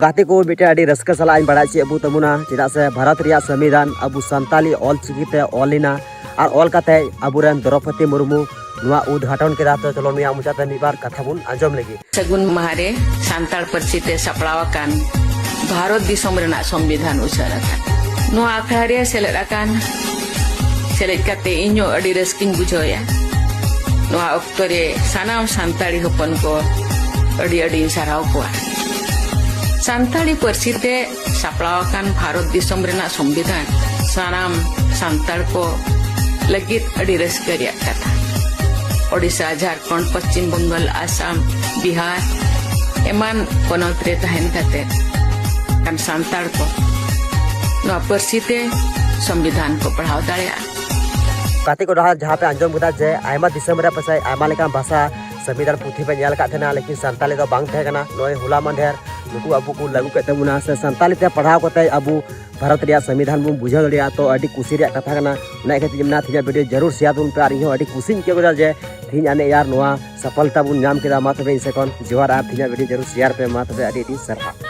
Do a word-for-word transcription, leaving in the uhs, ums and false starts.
ᱜᱟᱛᱮ ᱠᱚ, ᱢᱤᱫᱴᱮᱱ ᱟᱹᱰᱤ ᱨᱟᱹᱥᱠᱟᱹ ᱥᱟᱞᱟᱜ ᱤᱧ ᱵᱟᱲᱟᱭ ᱦᱚᱪᱚᱭᱮᱫ ᱵᱚᱱ ᱛᱟᱵᱚᱱᱟ, ᱪᱮᱫᱟᱜ ᱥᱮ ᱵᱷᱟᱨᱚᱛ ᱨᱮᱭᱟᱜ ᱥᱚᱝᱵᱤᱫᱷᱟᱱ ᱟᱵᱚ ᱥᱟᱱᱛᱟᱞᱤ ᱚᱞ ᱪᱤᱠᱤ ᱛᱮ ᱚᱞ ᱞᱮᱱᱟ ᱟᱨ ᱚᱞ ᱠᱟᱛᱮ ᱟᱵᱚᱨᱮᱱ ᱫᱨᱚᱯᱚᱫᱤ ᱢᱩᱨᱢᱩ ᱱᱚᱣᱟ ᱩᱫᱽᱜᱷᱟᱴᱚᱱ ᱠᱮᱫᱟ᱾ ᱛᱚ ᱪᱚᱞᱚ, ᱱᱩᱭᱟᱜ ᱢᱚᱪᱟᱛᱮ ᱢᱤᱫ ᱵᱟᱨ ᱠᱟᱛᱷᱟ ᱵᱚᱱ ᱟᱸᱡᱚᱢ ᱞᱮᱜᱮ᱾ ᱥᱟᱹᱜᱩᱱ ᱢᱟᱦᱟ ᱨᱮ ᱥᱟᱱᱛᱟᱲ ᱯᱟᱹᱨᱥᱤ ᱛᱮ ᱥᱟᱯᱲᱟᱣ ᱟᱠᱟᱱ ᱵᱷᱟᱨᱚᱛ ᱫᱤᱥᱚᱢ ᱨᱮᱱᱟᱜ ᱥᱚᱝᱵᱤᱫᱷᱟᱱ ᱩᱪᱷᱟᱹᱱ ᱟᱠᱟᱱ ᱱᱚᱣᱟ ᱟᱠᱷᱲᱟ ᱨᱮ ᱥᱮᱞᱮᱫ ᱟᱠᱟᱱ, ᱥᱮᱞᱮᱫ ᱠᱟᱛᱮ ᱤᱧ ᱦᱚᱸ ᱟᱹᱰᱤ ᱨᱟᱹᱥᱠᱟᱹᱧ ᱵᱩᱡᱷᱟᱹᱣᱮᱫᱼᱟ᱾ ᱱᱚᱣᱟ ᱚᱠᱛᱚ ᱨᱮ ᱥᱟᱱᱟᱢ ᱥᱟᱱᱛᱟᱲᱤ ᱦᱚᱯᱚᱱ ᱠᱚ ᱟᱹᱰᱤ ᱟᱹᱰᱤᱧ ᱥᱟᱨᱦᱟᱣ ᱠᱚᱣᱟ᱾ ᱥᱟᱱᱛᱟᱲᱤ ᱯᱟᱹᱨᱥᱤ ᱛᱮ ᱥᱟᱯᱲᱟᱣ ᱟᱠᱟᱱ ᱵᱷᱟᱨᱚᱛ ᱫᱤᱥᱚᱢ ᱨᱮᱱᱟᱜ ᱥᱚᱝᱵᱤᱫᱷᱟᱱ ᱥᱟᱱᱟᱢ ᱥᱟᱱᱛᱟᱲ ᱠᱚ ᱞᱟᱹᱜᱤᱫ ᱟᱹᱰᱤ ᱨᱟᱹᱥᱠᱟᱹ ᱨᱮᱭᱟᱜ ᱠᱟᱛᱷᱟ᱾ ᱳᱰᱤᱥᱟ, ᱡᱷᱟᱲᱠᱷᱚᱸᱰ, ᱯᱚᱥᱪᱤᱢ ᱵᱚᱝᱜᱟᱞ, ᱟᱥᱟᱢ, ᱵᱤᱦᱟᱨ ᱮᱢᱟᱱ ᱯᱚᱱᱚᱛ ᱨᱮ ᱛᱟᱦᱮᱱ ᱠᱟᱛᱮ ᱠᱟᱱ ᱥᱟᱱᱛᱟᱲ ᱠᱚ ᱱᱚᱣᱟ ᱯᱟᱹᱨᱥᱤ ᱛᱮ ᱥᱚᱝᱵᱤᱫᱷᱟᱱ ᱠᱚ ᱯᱟᱲᱦᱟᱣ ᱫᱟᱲᱮᱭᱟᱜᱼᱟ᱾ ᱜᱟᱛᱮ ᱠᱚ, ᱡᱟᱦᱟᱸ ᱡᱟᱦᱟᱸ ᱯᱮ ᱟᱸᱡᱚᱢ ᱠᱮᱫᱟ ᱡᱮ ᱟᱭᱢᱟ ᱫᱤᱥᱚᱢ ᱨᱮ ᱯᱟᱥᱮᱡ ᱟᱭᱢᱟ ᱞᱮᱠᱟᱱ ᱵᱷᱟᱥᱟ ᱥᱚᱝᱵᱤᱫᱷᱟᱱ ᱯᱩᱛᱷᱤ ᱯᱮ ᱧᱮᱞ ᱟᱠᱟᱫ ᱛᱟᱦᱮᱱᱟ, ᱞᱮᱠᱤᱱ ᱥᱟᱱᱛᱟᱞᱤ ᱫᱚ ᱵᱟᱝ ᱛᱟᱦᱮᱸ ᱠᱟᱱᱟ᱾ ᱱᱚᱜᱼᱚᱭ ᱦᱚᱞᱟ ᱢᱟᱫᱷᱮᱨ ᱱᱩᱠᱩ ᱟᱵᱚ ᱠᱚ ᱞᱟᱹᱜᱩ ᱠᱮᱫ ᱛᱟᱵᱚᱱᱟ, ᱥᱮ ᱥᱟᱱᱛᱟᱞᱤ ᱛᱮ ᱯᱟᱲᱦᱟᱣ ᱠᱟᱛᱮ ᱟᱵᱚ ᱵᱷᱟᱨᱚᱛ ᱨᱮᱭᱟᱜ ᱥᱚᱝᱵᱤᱫᱷᱟᱱ ᱵᱚᱱ ᱵᱩᱡᱷᱟᱹᱣ ᱫᱟᱲᱮᱭᱟᱜᱼᱟ᱾ ᱛᱚ ᱟᱹᱰᱤ ᱠᱩᱥᱤ ᱨᱮᱭᱟᱜ ᱠᱟᱛᱷᱟ ᱠᱟᱱᱟ᱾ ᱚᱱᱟ ᱤᱠᱷᱟᱹᱛᱮ ᱢᱮᱱᱟ, ᱛᱮᱦᱮᱧᱟᱜ ᱵᱷᱤᱰᱤᱭᱳ ᱡᱟᱹᱨᱩᱲ ᱥᱮᱭᱟᱨ ᱛᱟᱵᱚᱱ ᱯᱮ᱾ ᱟᱨ ᱤᱧ ᱦᱚᱸ ᱟᱹᱰᱤ ᱠᱩᱥᱤᱧ ᱟᱹᱭᱠᱟᱹᱣ ᱠᱮᱫᱟ ᱡᱮ ᱛᱮᱦᱮᱧ ᱟᱞᱮ ᱟᱨ ᱱᱚᱣᱟ ᱥᱟᱯᱷᱚᱞᱛᱟ ᱵᱚᱱ ᱧᱟᱢ ᱠᱮᱫᱟ᱾ ᱢᱟ ᱛᱚᱵᱮ ᱤᱧ ᱥᱮᱫ ᱠᱷᱚᱱ ᱡᱚᱦᱟᱨ, ᱟᱨ ᱛᱮᱦᱮᱧᱟᱜ ᱵᱷᱤᱰᱤᱭᱳ ᱡᱟᱹᱨᱩᱲ ᱥᱮᱭᱟᱨ ᱯᱮ᱾ ᱢᱟ ᱛᱚᱵᱮ ᱟᱹᱰᱤ ᱟᱹᱰᱤ ᱥᱟᱨᱦᱟᱣ᱾